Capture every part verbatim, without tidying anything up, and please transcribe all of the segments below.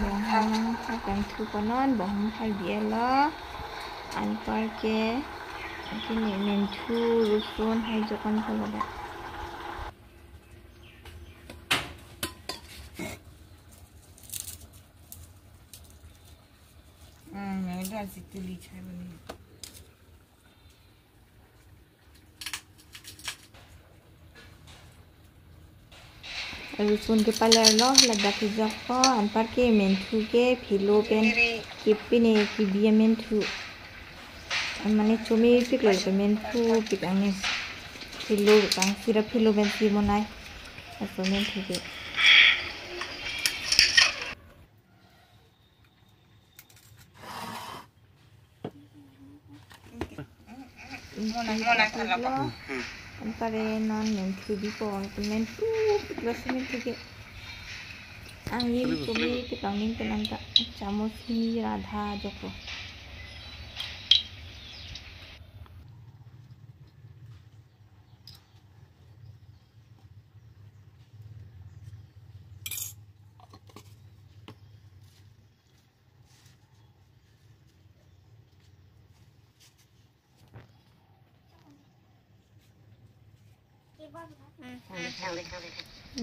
Bonghong ha kangthu konon, bonghong hai bi-et lo. Anparke, kini menthu, rusun hai jokon ko lo da. Hmm, yang ada si tuli chai bani. Rusun ke paler lo, ladak kejok ko, anparke menthu ke philo pen kepine kebi amenthu. Mane chomepik lo ke menthu pik angni. Philo pik ang sira philo pensi monai. Laso menthu ke. Mona, mona, tharap. Anpare non menthu bipo, menthu, plus menthu ke. Angin chomepik angin ke nanta chamos hini radha jokpo.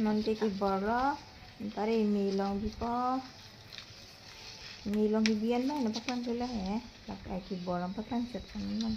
Non ke kebor lo, anpare me along bipo, me along kebi-et lo, na paklang chot lo he, lak, eh, kebor along paklang chot kan non.